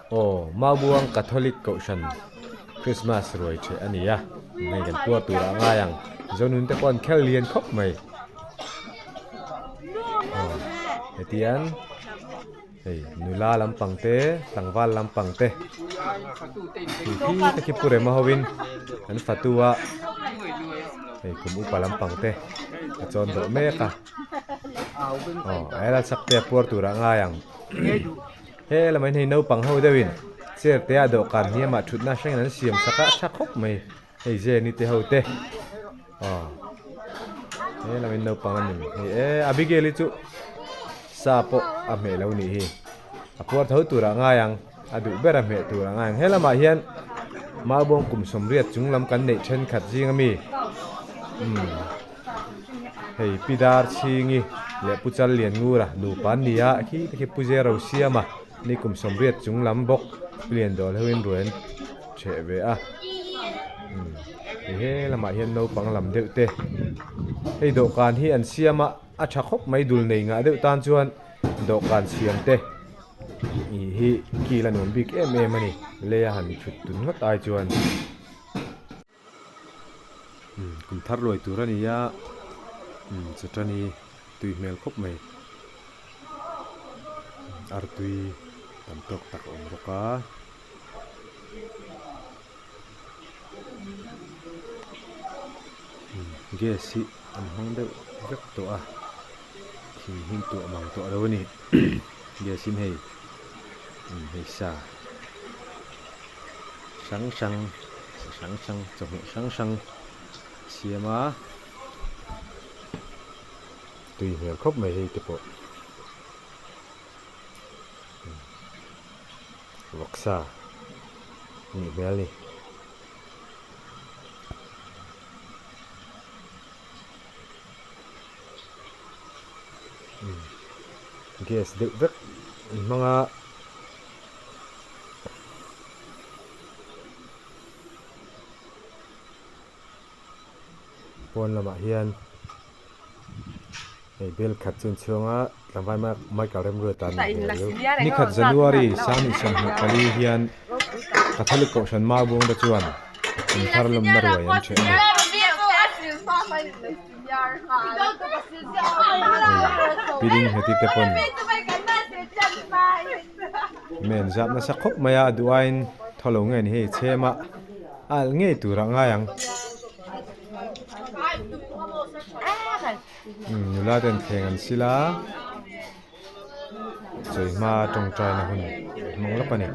Aw Maubuang Catholic Kohhran Christmas ruai ṭheh a ni a, hei kan puar tur ah ngai ang, Zonun te pawh an khel lian khawp mai. Aw hetiang hei nula lampang te tlangval lampang te khi khi te khi pu rema ho in an fatu a hei kum upa lampang te a chawn dawh mek a aw a hela chak te a puar tur ah ngai ang. He lamah hian hei naupang ho deuhin chair te ah dawhkan hniamah thutna hrangin an siam sak a a tha khawp mai hei Jenny te ho te aw he lamah hian naupang a nim hei e Abigail hi chu sa pawh a hmeh lo nih hi a puar tho turah a ngai ang a duh ber a hmeh turah a ngai ang he lamah hian Maubawng kum sawmriat chung lam kan neih thenkhat zing ami umm. Hei Pi Dar Chhingi leh Pu Chal Lian Ngura nupa an ni a, khi te khi Pu Zero Siama ni kum 80 chung lam bawk Pi Lian Dawl ho in ruai an chheh ve a. Umm hei he lamah hian naupang lam deuh te hei dawhkan hi an siam a, a tha khawp mai dul nei ngah deuh tan chuan dawhkan siam te ih hi kil a nuam bik em em a ni, leia han thut tun ngawt ai chuan. Kum thar luai tur a ni a chawṭani tui hmel khawp mai artui tam tawk tak a awm bawk a gas hi an hmang deuh vek tawh a thing hi tuah mang tawh lo a ni gas in hei hei sa. Hrang hrang chi hrang hrang chawhmeh hrang hrang a siam a tui hmel khawp mai hei te pawh vawksa a nih hmel a ni. Gas deuh vek an hmang a. Pawn lamah hian hei bel khat chu an chhuang a tlangval Michael Remruata an nih hmel riau. Nikhat January 2024 hian Catholic Kohhran Maubuang te chuan inthar lawmna ruai an ṭheh a ni. Hei Pi Dingheti te pawn Men zap nasa khawp mai a, a duh aiin thaw lo nge ni hei chhem a, a alh ngei tur ah ngai ang. Nula ten thleng an sil a, chawi hma tawngtai na hun hmang lawk a ni.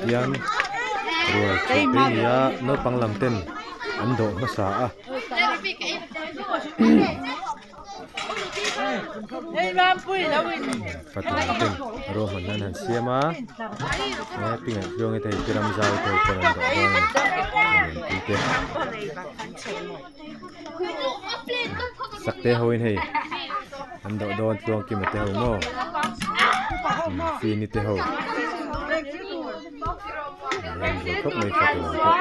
Tian rual chhuah te nia naupang lam ten an dawh hmasa a. Patling ten ruahman nan han siam a he pi ngaihtuangi te hei pi ramzau te ho pawn an dawh dawn a ni lianpui te sakte ho in hei an dawh dawn tluangkima te ho maw fini te ho an duh khawp mai fatu ang pawh.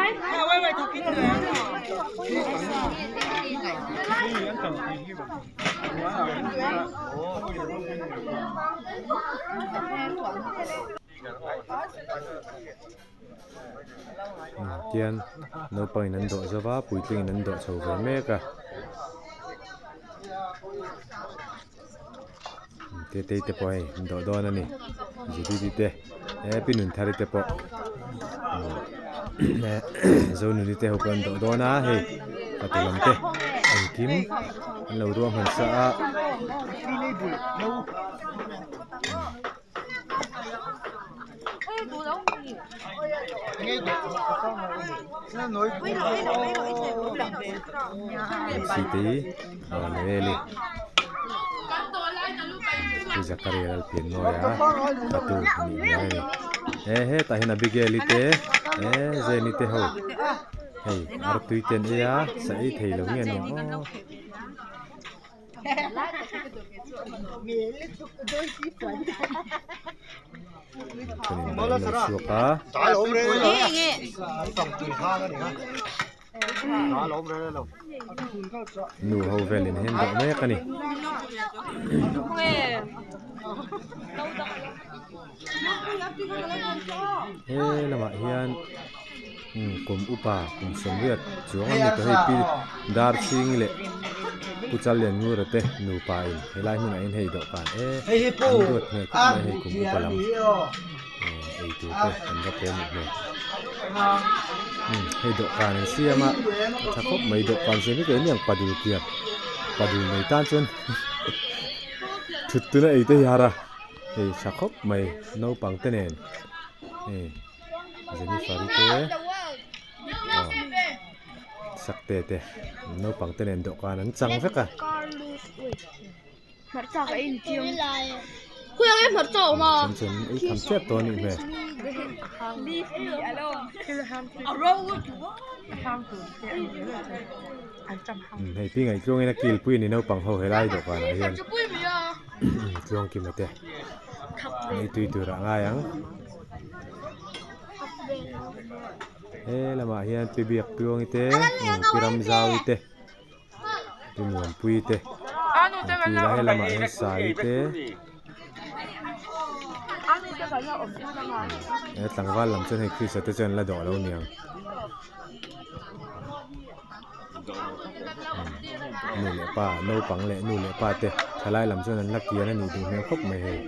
Tian naupang in an dawh zo va puitling in an dawh chho ve mek a Tetei te pawh hei an dawh dawn a ni Judith-i te he Pi Nunthari te pawh Zonuni te ho pawh an dawh dawn a hei fatu lam te engkim an lo ruahman sa a. Sitei Noeli Pu Zakaria Lalpianmawia fatu nih hmel a ni he hetah hian Abigail-i te eh Jane-i te ho. Hei artui te an ei a sa ei thei lo nge aniang aw. Chuanin an lo chhuak a. Nu ho velin hian dawh mek a ni. He lamah hian kum upa kum sawmriat chuang an ni tawh hei pi dar chhing leh pu chal lian ngura te nupa in helai hmunah hian hei dawhkan e an duat hmel khawp mai hei kum upa lam. Ei tur te an va pe anih hmel umm hei dawhkan an siam a a tha khawp mai dawhkan siam hi keini ang padul kiar padul nei tan chuan thut tuna ei te hi har a hei tha khawp mai naupang te nen hei Jennifer i te aw sakte te naupang te nen dawhkan an chang vek a. Chuan chuan ei tham tep tawh a nih hmel. Hei pi ngaihtlungin a kilpui a ni naupang ho helai dawhkanah hian tluangkima te ei tui turah a ngai ang. He lamah hian pi biak tluangi te pi ramzaui te. Pi Muanpui te an kil a helamah hian sai te he tlangval lam chuan hei Krista te chuan an la dawh lo niang nu leh pa naupang leh nu leh pa te thalai lam chuan an la kian a nih duh hmel khawp mai hei.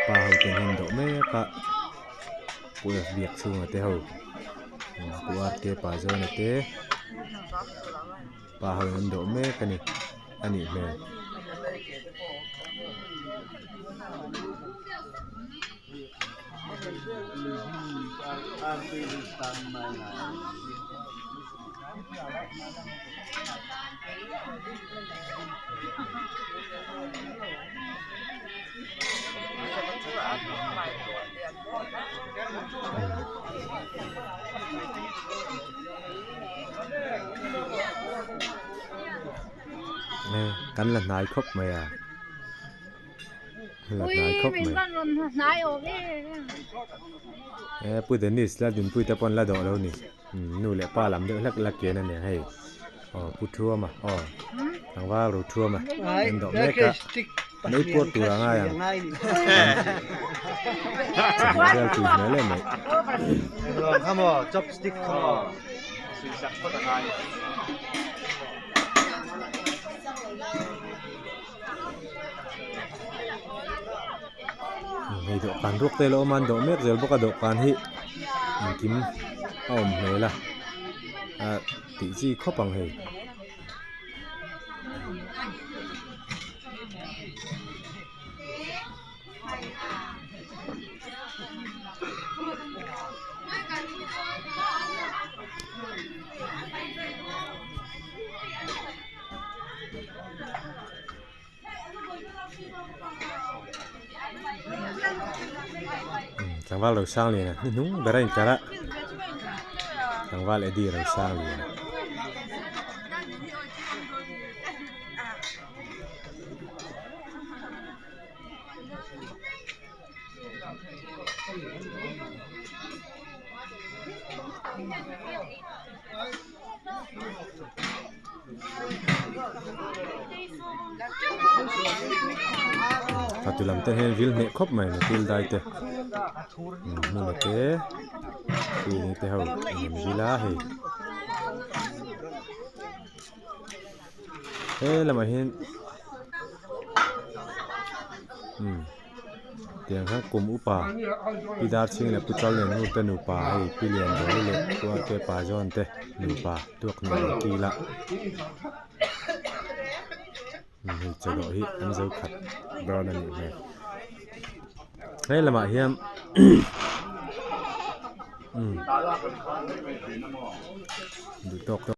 Pa ho ten hian dawh mek a pu F biak chhunga te ho pu R te pa zawna te pa ho in an dawh mek a ni a nih hmel. Kan la hnai khawp mai a la hnai khawp mai e pu Dennis la dinpui te pawh an la dawh lo ni. Nu leh pa lam deuh hlek la kian a nia hei aw pu thuama aw tlangval ro thuama an dawh mek a mei puar tur a ngai ang chawhmeh vel tui hmel em mai. Hei dawhkan ruak te a lo awm a an dawh mek zel bawk a dawhkan hi engkim a awm hmel a ah tih chi khawp ang hei. Tlangval Rosangliana hnuhnung ber a inkar a Tlangval Eddie Rosangliana. Fatu lam te hian vil hneh khawp mai matil dai te hmun a te fini te ho an vil a hei he lamah hian umm. Tiang hian kum upa pi Darchhing leh pu Chalnennu te nupa hei pi Lianbawi leh pu Arte pa John te nupa tuak nuam an kil a hei chawlh hi an zo khat dawn a nih hmel he lamah hian umm duh tawk tawk.